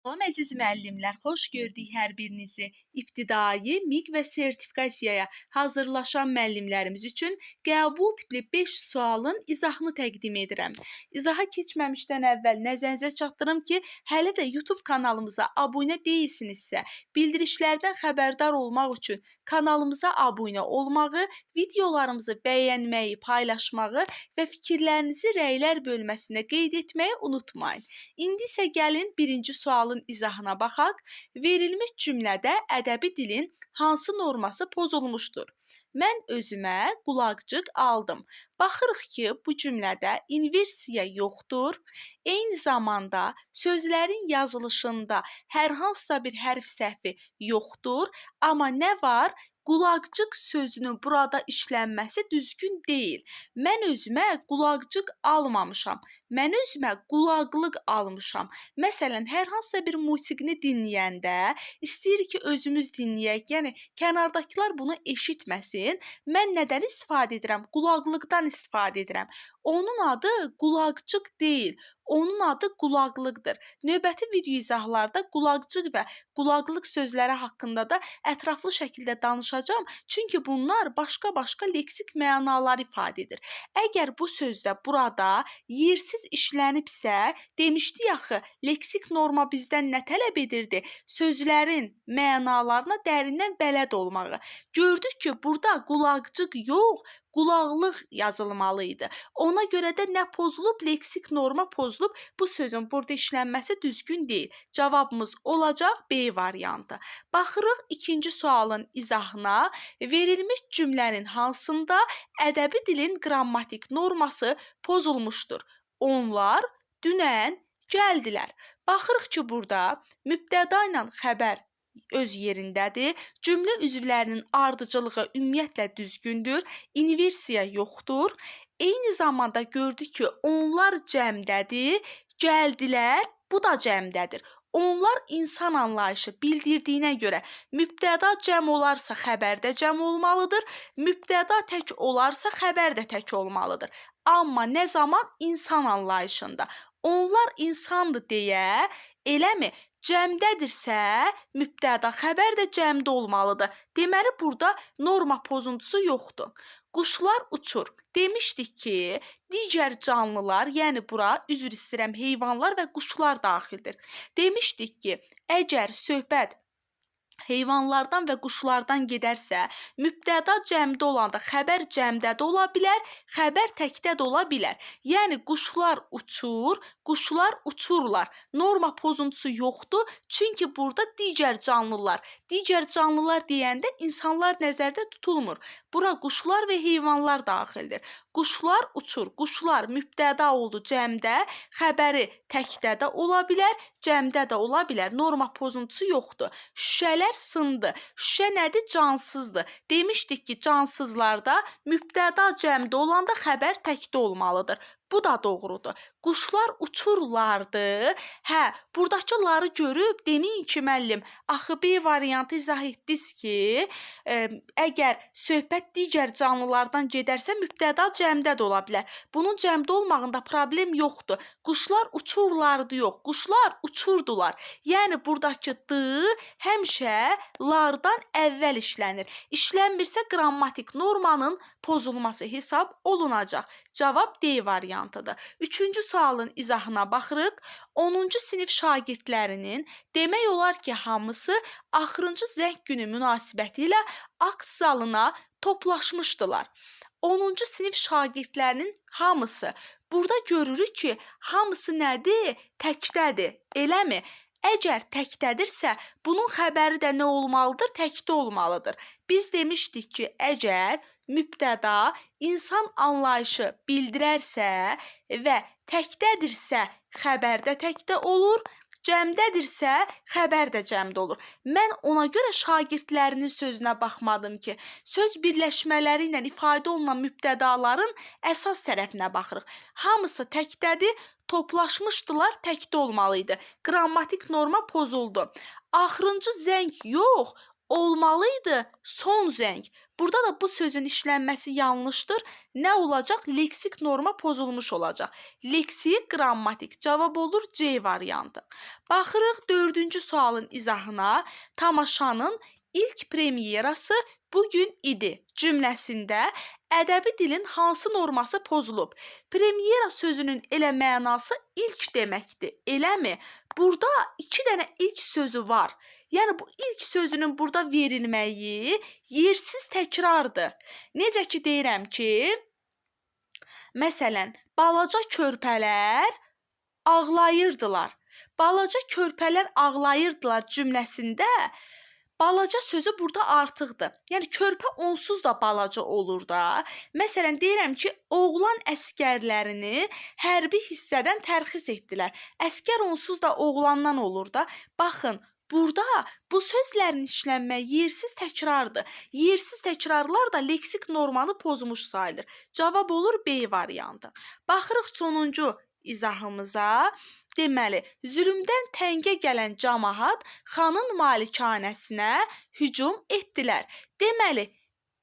Salam əziz müəllimlər, xoş gördük hər birinizi. İbtidai, MİQ və sertifikasiyaya hazırlaşan müəllimlərimiz üçün qəbul tipli 5 sualın izahını təqdim edirəm. İzaha keçməmişdən əvvəl nəzərinizə çatdırım ki, hələ də YouTube kanalımıza abunə deyilsinizsə, bildirişlərdən xəbərdar olmaq üçün kanalımıza abunə olmağı, videolarımızı bəyənməyi, paylaşmağı və fikirlərinizi rəylər bölməsində qeyd etməyi unutmayın. İndi isə gəlin birinci sualın izahına baxaq. Verilmiş cümlədə ədəbi dilin hansı norması pozulmuşdur? Mən özümə qulaqcıq aldım. Baxırıq ki, bu cümlədə inversiya yoxdur. Eyni zamanda sözlərin yazılışında hər hansısa bir hərf səhvi yoxdur. Amma nə var? Qulaqcıq sözünün burada işlənməsi düzgün deyil. Mən özümə qulaqcıq almamışam. Mən özümə qulaqlıq almışam. Məsələn, hər hansısa bir musiqini dinləyəndə istəyirik ki, özümüz dinləyək. Yəni kənardakılar bunu eşitməsin. Mən nədən istifadə edirəm? Qulaqlıqdan istifadə edirəm. Onun adı qulaqcıq deyil. Onun adı qulaqlıqdır. Növbəti video izahlarda qulaqcıq və qulaqlıq sözləri haqqında da ətraflı şəkildə danışacağam. Çünki bunlar başqa-başqa leksik mənalar ifadə edir. Əgər bu sözdə burada yersiz işlənibsə, demişdik axı, leksik norma bizdən nə tələb edirdi? Sözlərin mənalarına dərindən bələd olmağı. Gördük ki, burada qulaqcıq yox, qulaqlıq yazılmalı idi. Ona görə də nə pozulub? Leksik norma pozulub. Bu sözün burada işlənməsi düzgün deyil. Cavabımız olacaq B variantı. Baxırıq ikinci sualın izahına. Verilmiş cümlənin hansında ədəbi dilin qrammatik norması pozulmuşdur? Onlar dünən gəldilər. Baxırıq ki, burada mübtəda ilə xəbər öz yerindədir. Cümlə üzvlərinin ardıcıllığı ümumiyyətlə düzgündür. İnversiya yoxdur. Eyni zamanda gördük ki, onlar cəmdədir, gəldilər, bu da cəmdədir. Onlar insan anlayışı bildirdiyinə görə mübtəda cəm olarsa xəbər də cəm olmalıdır, mübtəda tək olarsa xəbər də tək olmalıdır. Amma nə zaman? İnsan anlayışında. Onlar insandır deyə, eləmi? Cəmdədirsə, mübtəda xəbər də cəmdə olmalıdır. Deməli, burada norma pozuntusu yoxdur. Quşlar uçur. Demişdik ki, digər canlılar, yəni bura, üzr istəyirəm, heyvanlar və quşlar daxildir. Demişdik ki, əgər söhbət heyvanlardan və quşlardan gedərsə, mübtəda cəmdə olanda xəbər cəmdə də ola bilər, xəbər təkdə də ola bilər. Yəni quşlar uçur, quşlar uçurlar. Norma pozuntusu yoxdur, çünki burada digər canlılar, digər canlılar deyəndə insanlar nəzərdə tutulmur. Bura quşlar və heyvanlar daxildir. Quşlar uçur, quşlar mübtəda oldu cəmdə, xəbəri təkdə də ola bilər, cəmdə də ola bilər. Norma pozuntusu yoxdur. Şüşələr sındı. Şüşə nədir? Cansızdır. Demişdik ki, cansızlarda mübtəda cəmdə olanda xəbər təkdə olmalıdır. Bu da doğrudur. Quşlar uçurlardı. Hə, buradakı ları görüb deməyin ki, müəllim, axı B variantı izah etdiniz ki, əgər söhbət digər canlılardan gedərsə, mübtəda cəmdə də ola bilər. Bunun cəmdə olmağında problem yoxdur. Quşlar uçurlardı yox, quşlar uçurdular. Yəni buradakı d həmişə lardan əvvəl işlənir. İşlənmirsə qrammatik normanın pozulması hesab olunacaq. Cavab D variantıdır. Üçüncü sualın izahına baxırıq. 10-cu sinif şagirdlərinin demək olar ki, hamısı axırıncı zəng günü münasibəti ilə akt zalına toplaşmışdılar. 10-cu sinif şagirdlərinin hamısı. Burada görürük ki, hamısı nədir? Təkdədir. Eləmi? Əgər təkdədirsə, bunun xəbəri də nə olmalıdır? Təkdə olmalıdır. Biz demişdik ki, əgər mübtəda insan anlayışı bildirərsə və təkdədirsə, xəbər də təkdə olur, cəmdədirsə, xəbər də cəmdə olur. Mən ona görə şagirdlərinin sözünə baxmadım ki, söz birləşmələri ilə ifadə olunan mübtədaların əsas tərəfinə baxırıq. Hamısı təkdədir, toplaşmışdılar, təkdə olmalı idi. Qrammatik norma pozuldu. Axırıncı zəng yox, Olmalıydı son zəng. Burada da bu sözün işlənməsi yanlışdır. Nə olacaq? Leksik norma pozulmuş olacaq. Leksik, qrammatik cavab olur C variantı. Baxırıq dördüncü sualın izahına. Tamaşanın ilk premyerası bugün idi cümləsində ədəbi dilin hansı norması pozulub? Premyera sözünün elə mənası ilk deməkdir, eləmi? Burada iki dənə ilk sözü var. Yəni bu ilk sözünün burada verilməyi yersiz təkrardır. Necə ki deyirəm ki, məsələn, balaca körpələr ağlayırdılar. Balaca körpələr ağlayırdılar cümləsində balaca sözü burada artıqdır. Yəni körpə onsuz da balaca olur da. Məsələn deyirəm ki, oğlan əsgərlərini hərbi hissədən tərxis etdilər. Əsgər onsuz da oğlandan olur da. Baxın, burada bu sözlərin işlənməyi yersiz təkrardır. Yersiz təkrarlar da leksik normanı pozmuş sayılır. Cavab olur B variantı. Baxırıq sonuncu izahımıza. Deməli, zülmdən təngə gələn camaat xanın malikanəsinə hücum etdilər. Deməli,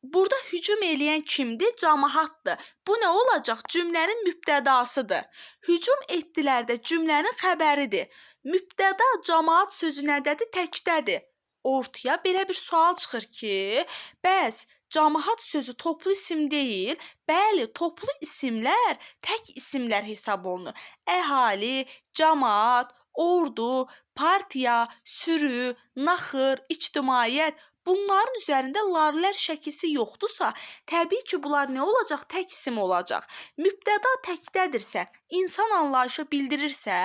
burada hücum eləyən kimdir? Camaatdır. Bu nə olacaq? Cümlənin mübtədasıdır. Hücum etdilər də cümlənin xəbəridir. Mübtəda camaat sözü nədədir? Təkdədir. Ortaya belə bir sual çıxır ki, bəs camaat sözü toplu isim deyil. Bəli, toplu isimlər tək isimlər hesab olunur. Əhali, camaat, ordu, partiya, sürü, naxır, ictimaiyyət bunların üzərində larlər şəkilsi yoxdursa, təbii ki, bunlar nə olacaq? Tək isim olacaq. Mübtəda təkdədirsə, insan anlayışı bildirirsə,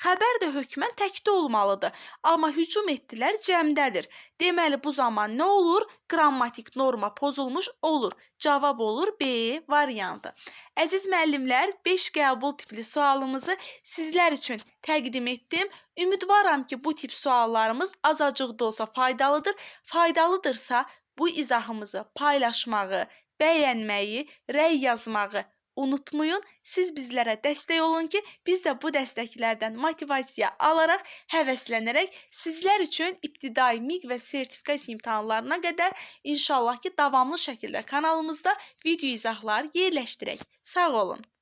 xəbər də hökmən təkdə olmalıdır. Amma hücum etdilər cəmdədir. Deməli, bu zaman nə olur? Qrammatik norma pozulmuş olur. Cavab olur B variantı. Əziz müəllimlər, 5 qəbul tipli sualımızı sizlər üçün təqdim etdim. Ümidvaram ki, bu tip suallarımız azacıq da olsa faydalıdır. Faydalıdırsa bu izahımızı paylaşmağı, bəyənməyi, rəy yazmağı unutmayın. Siz bizlərə dəstək olun ki, biz də bu dəstəklərdən motivasiya alaraq, həvəslənərək sizlər üçün ibtidai MİQ və sertifikasiya imtahanlarına qədər inşallah ki, davamlı şəkildə kanalımızda video izahlar yerləşdirək. Sağ olun.